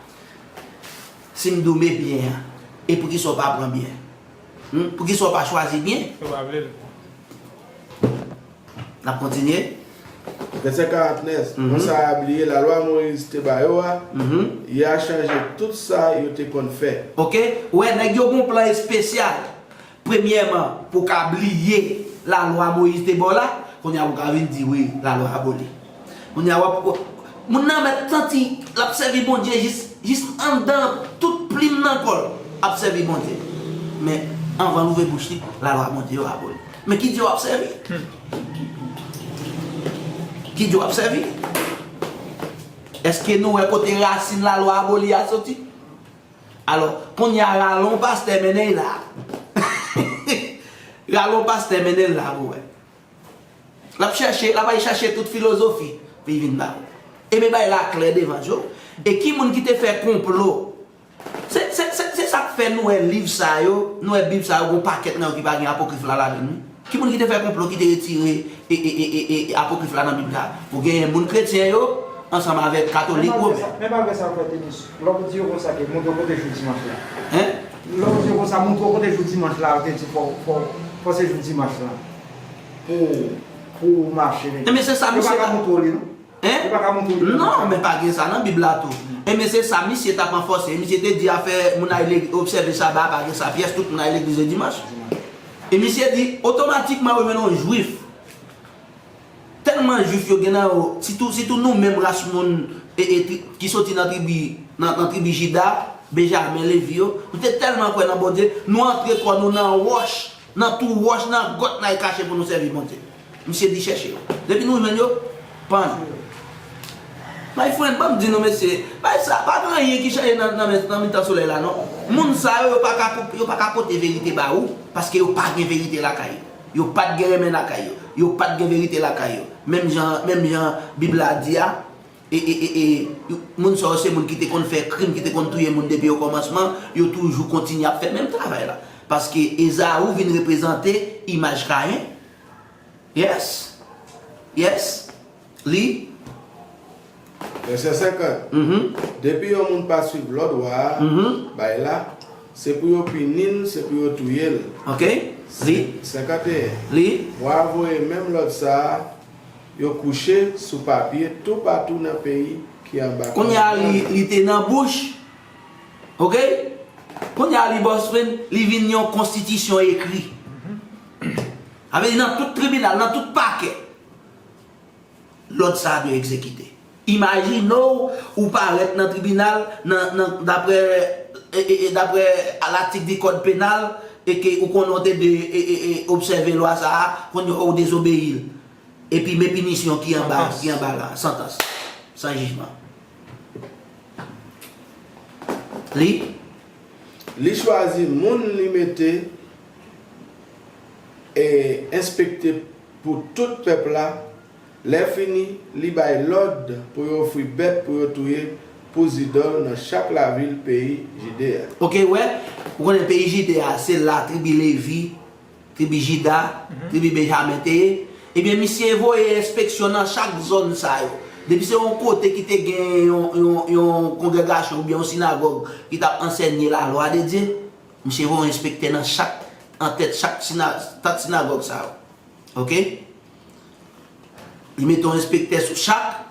Si m di w men byen an, e poukisa w pa pran byen? Hmm? Poukisa w pa chwazi byen? Yo pa vle l. N ap kontinye. Vèsè karantnèf, mhm. Konsa, y a bliye lalwa Moyiz te ba yo a, mhm. Y a chanje tout sa yo te konn fè. Oke? Ou wè, nèg yo gon plan espesyal. Premyèman, pou w ka bliye lalwa Moyiz te ba w la, kounye a pou w ka vin di, wi, lalwa aboli. Kounye a w ap, moun nan mèt santi l ap sèvi Bondye jis, jis anndan tout plim nan kò l ap sèvi Bondye. Men, anvan l ouvri bouch li, lalwa Bondye yo aboli. Men ki Dye w ap sèvi? Ki Dye w ap sèvi? Èske nou wè kote rasin lalwa aboli a soti? Alò, kounye a rale yon pastè mennen l la. Rale yon pastè mennen l la pou wè. L ap chèche, l ap al chèche tout filozofi pou l vin ba ou. Ebyen, bay la klè devan je w. E ki moun ki te fè konplo? Se, se, se, se sa k fè nou wè liv sa yo, nou wè Bib sa yo, gon pakèt nan yo ki pa gen Apokrif la ladan l, wi. Ki moun ki te fè konplo ki te retire e, e, e, e, e, Apokrif la nan Bib la? Ou genyen moun kretyen yo ansanm avèk katolik women. Men malgre sa, men malgre sa, frè Tenis, lè w di yo konsa ke montre w kote jou dimanch la. Hein? Lè w di yo konsa, montre w kote jou dimanch la, yo te di fò, fò, fò se jou dimanch la. Pou, pou w mache, men. Enben, se sa, misye. Yo pa ka montre w li, non? Hein? Yo pa ka montre w li. Non, men pa gen sa nan Bib la tou. Enben, se sa, misye t ap ranfòse. Misye te di afè moun al legliz, obsève Saba, pa gen sa pyès, tout moun al legliz le dimanch. E misye di, otomatikman, ou jwenn yon Jwif. Tèlman Jwif yo gen nan yo, sitou, sitou nou menm ras moun, e, e, tri, ki soti nan tribi, nan, nan tribi Jida, Benjamen, Levi yo, nou te tèlman kwè nan Bondye, nou antre kò nou nan wòch, nan twou wòch, nan gwòt, n al kache pou nou sèvi Bondye. Misye di chèche yo. Depi nou jwenn yo, pann. My friend, ban m di nou, mesye, bay sa, pa gen anyen ki chanje nan, nan, nan mitan solèy la, non. Moun sa yo, yo pa ka, yo pa ka pote verite ba ou, paske yo pa gen verite lakay yo. Yo pa t gen renmen lakay yo. Yo pa t gen verite lakay yo. Menm jan, menm jan Bib la di a, E, e, e, e, moun sa yo se moun ki te konn fè krim, ki te konn touye moun depi okòmansman, yo toujou kontinye ap fè menm travay la. Paske Ezaou vin reprezante imaj Kayen. Yes. Yes. Li. Vèsè senkant. Mhm. Depi yon moun pa swiv lòd wa a bay la, se pou yo pini l, se pou yo touye l. Ok. Li. Senkant e en. Li. Wa a voye menm lòd sa a, yo kouche sou papye toupatou nan peyi ki anba. Kounye a, li, li te nan bouch. Ok? Kounye a, li, Boswen, li vin yon konstitisyon ekri. Sa vle di nan tout tribinal, nan tout pakè, lòd sa a dwe egzekite. Imajine w, ou parèt nan tribinal, nan, nan, daprè, e, e, e, daprè latik di kòd penal, e ke ou konnen w te de, e, e, e, obsève lwa sa a, kounye a ou dezobeyi l. Epi men pinisyon ki anba, ki anba la, santans, san jijman. Li. Li chwazi moun li mete, e, enspekte pou tout pèp la. Lè fini, li bay lòd pou yo ofri bèt pou yo touye pou zidòl nan chak lavil peyi Jide a. Ok, wè, ou konnen peyi Jide a, se la tribi Levi, tribi Jida, tribi Benjamen te ye. Ebyen, misye voye enspeksyon nan chak zòn sa yo. Depi se yon kote ki te gen yon, yon, yon kongregasyon oubyen yon sinagòg ki t ap ansèye lalwa de Dye, misye voye enspektè nan chak, antèt chak sina-, tant sinagòg sa yo. Ok? Li mete yon enspektè sou chak.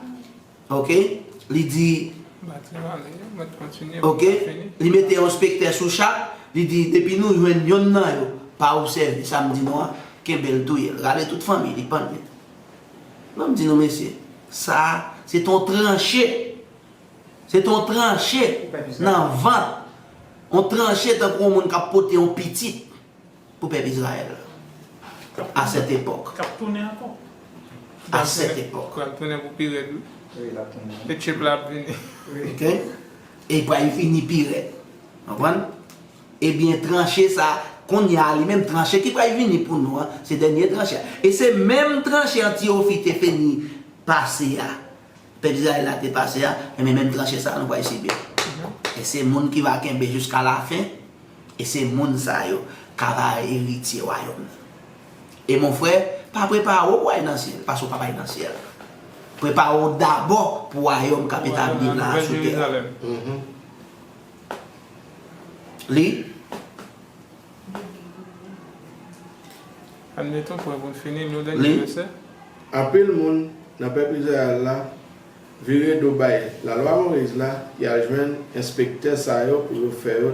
Ok? Li di, ok? Li mete yon enspektè sou chak. Li di, depi nou jwenn yonn nan yo pa obsève sa m di nou an, kenbe l, touye l. Rale tout fanmi li, pann li. Ban m di nou, mesye, sa a, se t on tranche. Se t on tranche nan vant. On tranche tankou yon moun k ap pote yon pitit pou pèp Izrayèl la. A sèt epòk. K ap tounen ankò. A sèt epòk. Pral tounen pou pi rèd, wi. Wi, l ap tounen. Ketchup la ap vini. Ok? E pral vini pi rèd. Konprann? Ebyen, tranche sa, kounye a, li menm tranche ki pral vini pou nou an, se dènye tranche a. E se menm tranche an Tiyofi te fini pase a. Pèp Izrayèl la te pase a, enben menm tranche sa a nou pral sibi. E se moun ki va kenbe jiska lafen, e se moun sa yo k ava eritye wayòm nan. E mon frè, pa prepare w pou w al nan syèl, paske w p ap al nan syèl. Prepare w dabò pou wayòm k ap etabli la sou tè a. Li. Admeton, pou nou fini, nou dènye vèsè. Anpil moun nan pèp Izrayèl la vire do bay Lalwa Moyiz la, y al jwenn enspektè sa yo pou yo fè yo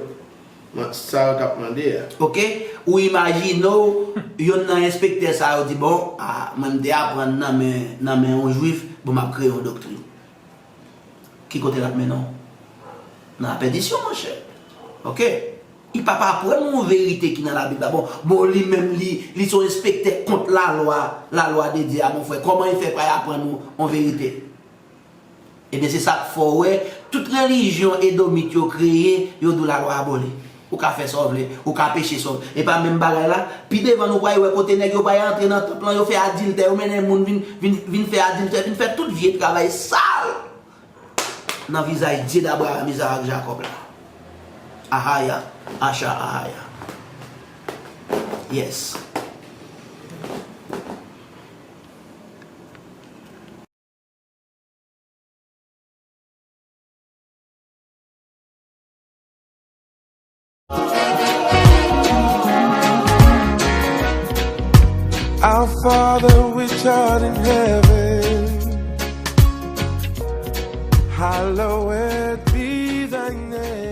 man-, sa yo t ap mande a. Ok, ou imajine w, yonn nan enspektè sa yo di, bon, a, mwen m te aprann nan men, nan men yon jwif, bon, m ap kreye yon doktrin. Ki kote l ap mennen w? Nan lapèdisyon, monchè. Ok? Li p ap aprann ou yon verite ki nan Labib la. Bon, bon, li menm, li, li se yon enspektè kont lalwa, lalwa de Dye a, mon frè. Kòman li fè pral aprann ou yon verite? Ebyen, se sa k fè w wè, tout relijyon edomit yo kreye, yo di w lalwa aboli. Ou ka fè sa w vle, ou ka peche sa w vle. E pa menm bagay la, pi devan nou pral wè kote nèg yo pral antre nan tanp lan, yo fè adiltè, yo mennen moun vin, vin, vin fè adiltè, vin fè tout vye travay sal nan vizaj Dye Dabraham, Izarak, Jakòb la. Ahaya, Asha, Ahaya. Yes. Our Father which art in heaven, hallowed be thy name.